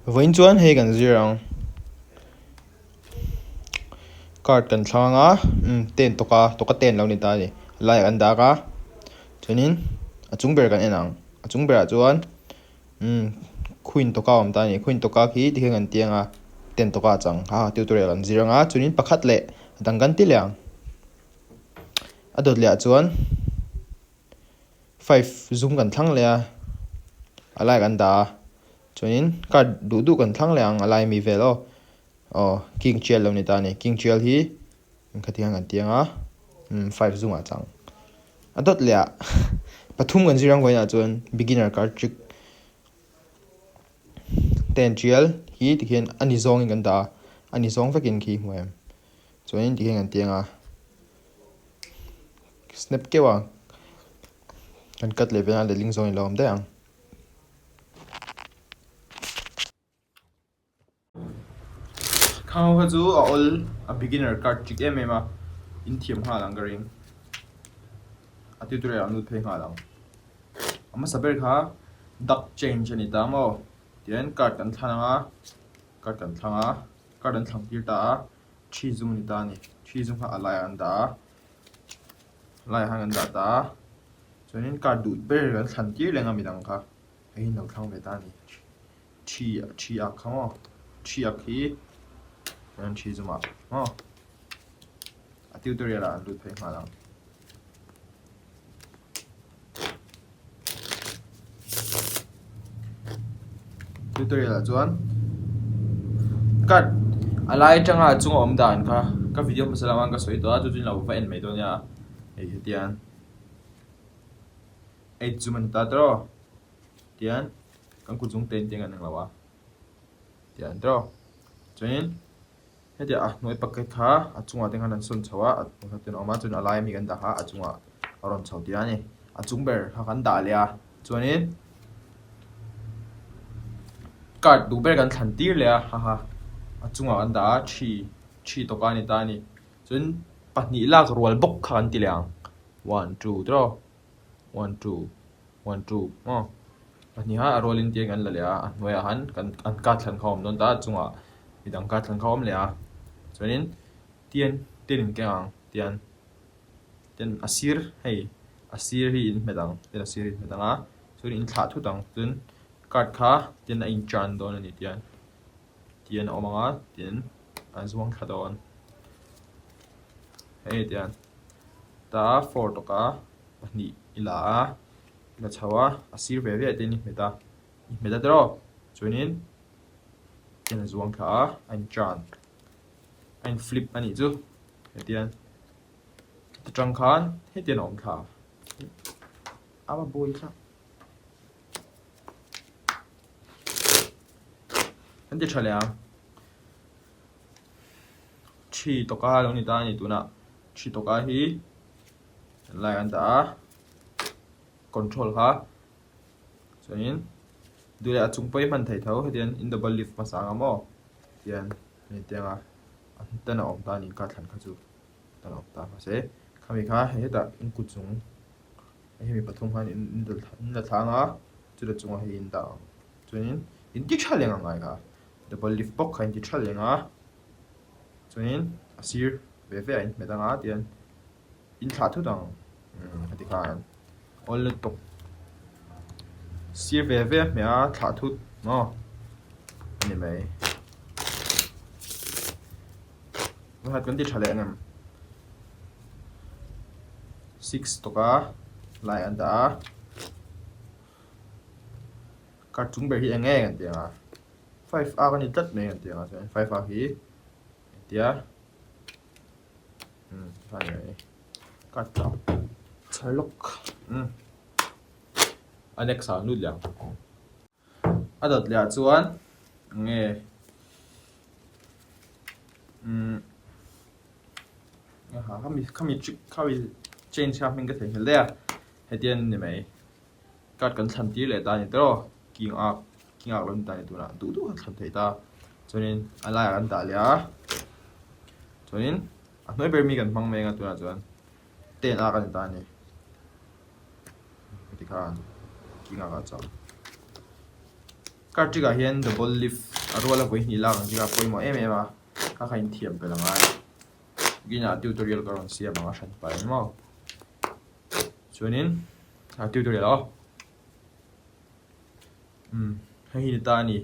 Vawiin chuan hei kan zir ang. Card kan thlang a, umm ten tawka tawka ten lo ni ta a ni. A laiah kan dak a, chuanin a chung ber kan en ang. A chung berah chuan umm queen tawka a awm ta a ni. Queen tawka khi tikhian kan tiang a, ten tawka a chang. Ha tutorial kan zir ang a, chuanin pakhat leh a dang kan ti leh ang. A dawt leh ah chuan. Five zum kan thlang leh a, a lai kan dah a, chuanin card duh duh kan thlang leh ang a lai ami vel aw, aw king tial lo ni ta a ni, king tial hi engkhat hian kan tiang a, umm five zungah chang a dawt leh ah pathum kan zir ang vawiinah chuan beginner card trick ten tial hi tikhian a ni zawngin kan dah a, a ni zawng vekin khi hmu em chuanin tikhian kan tiang a. Snap keuh a kan cut leh vel a letling zawng in lo awm daih ang. Khang ho kha chu a awl a beginner card trick em em a in thiam nghal ang ka ring a tutorial ah an lut phei nghal ang a hmasa ber kha duck change a ni ta maw tihian card kan thlan ang a card kan thlang a card an thlang tir ta a. Thi zum a ni ta a ni. Thi zum kha a laiah an dah a, a laiah khan an dah ta a, chuanin card duh ber kan thlan tir leng a midang kha hei hi an lo thlang ve ta a ni. Thi thi ak kha maw thi ak hi chuan thi zumah maw a tutorial ah an lut phei nghal ang. Tutorial ah chuan card a lai atanga a chunga awm dan kha ka video hmasa lamah ka sawi tawh a chu chu in lo va en mai dawn nia hei hetiang eight zum a ni ta tawh tian kan kut zung te in tiang an englo a tiang tawh chuanin. Hetiang a hnuai packet kha a chungah te khan an sawn chho a, a hnuai ten a awm a chuan a laia mi kan dah kha a chungah a rawn chho tih a ni. A chung ber kha kan dah leh a chuanin card duh ber kan thlan tir leh a haha a chungah kan dah a thi thi tawka a ni ta a ni. Chuan pahnih lak rual bawk kha kan ti leh ang one two tiraw one two. One two maw pahniha a rualin tiang an la leh a a hnuaiah han kan an card thlan kha a awm dawn ta a chungah midang card thlan kha a awm leh a chuanin tian tian in keng ang tian tian a sir hei a sir hi in hmet ang tian a sir hi in hmet ang a chuan in thlah thut ang chuan card kha tian a inchan dawn a ni tian tian a awm ang a tian a zuang thla dawn hei tian ta four tawka. Pahnih i la a, i la chho a, a sir ve ve te in i hmet a, i hmet a tiraw? Chuanin en a zuang thla a, a in turn, a in flip a nih chu hetiang heti tang khan hetiang a awm thla a va buai thlak. Kan ti tha leh ang. Thi tawka lo ni ta a ni tunah thi tawka hi. Lai an dah a control kha chuanin duh leh a chung pawh hi hman theih tho hetiang in double lift hmasa ang a maw tian hei tiang a a hnuten a awm ta a ni ka thlan kha chu hnuten a awm ta mahse khami kha hei hetah in kut chung hei hemi pathum khan in in la thlang a chuta chungah hei in dah ang chuanin in ti tha leng ang ngai kha double lift bawk kha in ti tha leng a chuanin a sir ve ve ah in hmet ang a tian. In thlah thut ang heti khan awl lutuk sir ve ve a hmeh a thlah thut maw a ni mai pakhat kan ti tha leh ang em six tawka lai an dah a card chung ber hi eng nge kan ti ang a five a ka ni tlat mai kan ti ang a chuan five a hi engtia. A next ah lut leh ang a dawt leh ah chuan enge umm khami khami trick khami change kha hming ka theihnghilh daih a hetiang a ni mai card kan thlan tir leh ta a ni tawh king ak king ak lo ni ta a ni tunah duh duh a thlan theih ta chuanin a laiah kan dah leh a chuanin a hnuai ber mi kan hmang mek a tunah chuan ten ak a ni ta a ni heti khan king ak ah chuan card trick ah hian double lift. A ruala vawi hnih lak ang chi kha a pawimawh em em a, kha kha inthiam pel a ngai. Ginah tutorial ka rawn siam ang a hran pah eng maw. Chuanin a tutorial aw. Umm hei hi ni ta a ni.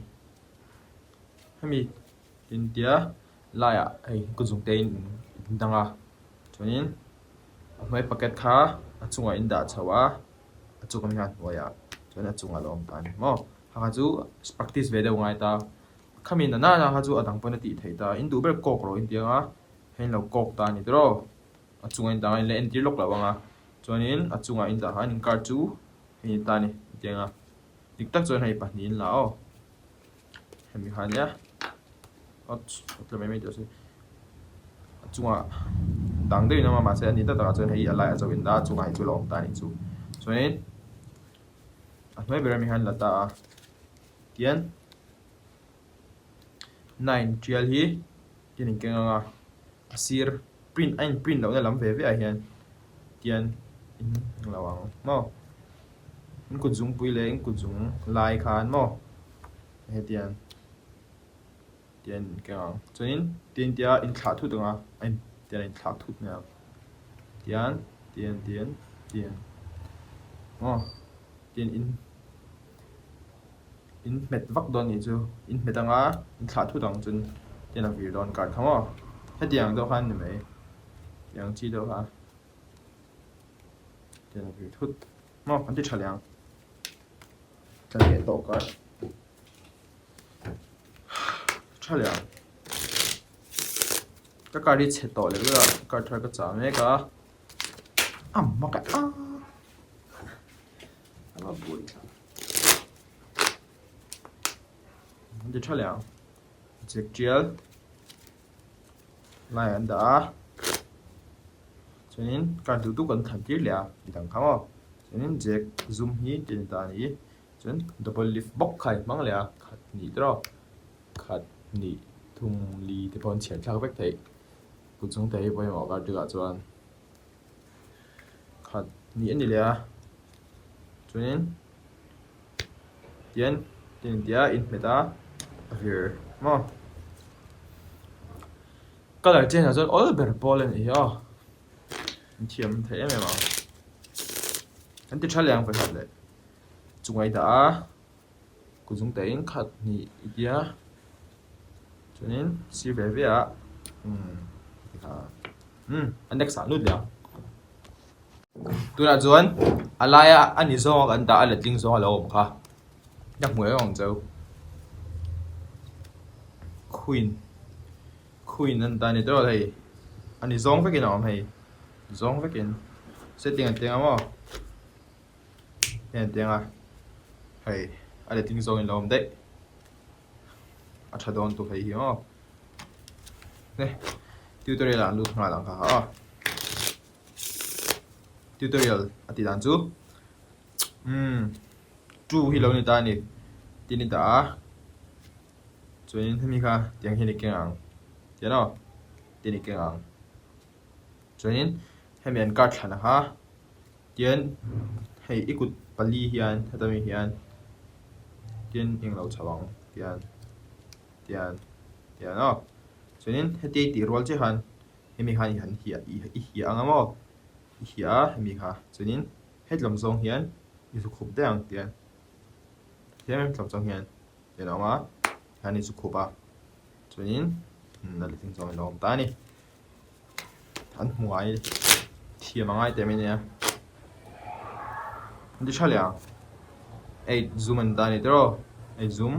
Hemi intia laiah hei kut zung te in in dang a, chuanin a hnuai packet kha a chungah in dah chho a, a chung ami kha a hnuaiah chuan a chungah a lo awm ta a ni maw. Kha kha chu practice ve deuh ngai ta, khami na nana kha chu a dang pawn a tih theih ta, in duh ber kawk rawh inti ang a, hei in lo kawk ta a ni tiraw, a chungah in dah ang a in la entir lawk lo ang a, chuanin a chungah in dah khan in card chu hei ni ta a ni inti ang a, dik tak chuan hei pahnihin la aw. Hemi kha ania awt a tla mai mai tawh a si a chungah dang deuhin a awm a mahse a ni tak takah chuan hei a laiah chauhin a chungah hi chu a lo awm ta a nih chu chuanin a hnuai ber ami hian la ta a tian nine tial hi tian in keng ang a a sir print a in print lohna lam ve ve ah hian tian in lo ang maw in kut zungpui leh in kut zung lai khan maw hetiang tian in keng ang chuanin tian tia in thlah thut ang a a in tian a in thlah thut mai ang tian tian tian tian maw tian in in hmet vak dawn nih chu in hmet anga in thlah thut ang chuan tian a vir dawn card kha maw hetiang deuh khan ni mai tiang chi deuh kha tian a vir thut maw kan ti tha leh ang tla leh tawh card tha leh ang ka card hi chhe tawh leh vek a card thar ka chah mek a a mak a a buai thlak. An ti tha leh ang chek tial lai an dah a chuanin car duh duh kan thlan tir leh a midang kha maw chuanin jack zum hi ti a ni ta a ni chuan double lift bawk kha a inhmang leh a khat hnih te rawh khat hnih thum li te pawh an chhiar thlak vek theih kut chung te hi pawimawh car tikah chuan. Khat ni a ni leh a chuanin tian tin tia inhmet a a vir maw colour chen ah chuan awl ber pawl a nih hi aw an thiam thei em em ang an ti tha leh ang vawikhat leh chunga i dah a kut zung te in khat hnih i tia chuanin sir ve ve ah umm umm a next ah lut leh ang tunah chuan a laia a ni zawng a kan dah a letling zawng a lo awm kha ka hmu em ang cheu queen queen an ta ni tawh hei a ni zawng vekin a awm hei zawng vekin setting an teng a maw. Hei an tiang a hei a letling zawngin lo awm daih a tha dawn tuk hei hi maw ne tutorial ah an lut nghal ang kha kha aw tutorial a tih dan chu umm two hi lo ni ta a ni tin i dah a chuanin hemi kha tiang hian i keng ang tiang aw tin i keng ang chuanin hemi an card thlan ang kha. Tian hei i kut pali hian heta mi hian tian englo chho ang tian tian tian aw chuanin heti tih rual chiah khan hemi khan i han hiah i hiah ang a maw i hiah a hemi kha chuanin hetlawm zawng hian i zu khup daih ang tian tian hetlawm zawng hian tian a awm a tihian i zu khup a chuanin a letling zawng in a awm ta a ni. An hmu ngai thiam a ngai teh mai ania an ti tha leh ang eight zoom an ta a ni tiraw eight zoom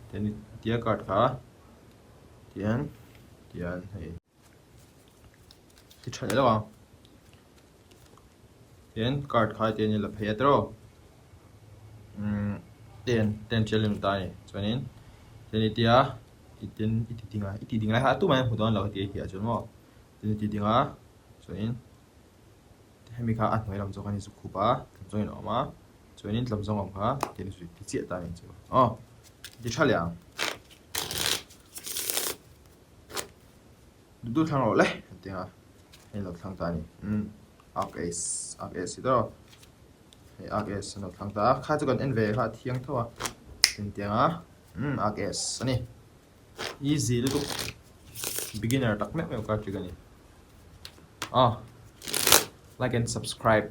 tian tia card kha tian tian hei ti tha leh lo ang tian card kha tian in la phei a tiraw umm ten ten tial in ta a ni chuanin tian i tia. I tin i ti ding a i ti ding lai kha tumah hian hmu dawn lo heti a hiah chuan maw tin i ti ding a chuanin hemi kha a hnuai lam zawk a ni zu khup a tlawm zawngin a awm a chuanin tlawm zawng awm kha tin zui ti chiah ta a ni chu aw ti tha leh ang duh duh thlang rawh le a ti a hei lo thlang ta a ni umm ak ace ak ace hi tawh hei ak ace an lo thlang ta a kha chu kan en ve kha a thiang tho a tin tiang a. Umm a gas a ni. Easy lutuk. Beginner tak meuh meuh ka trick a ni. Ah like and subscribe.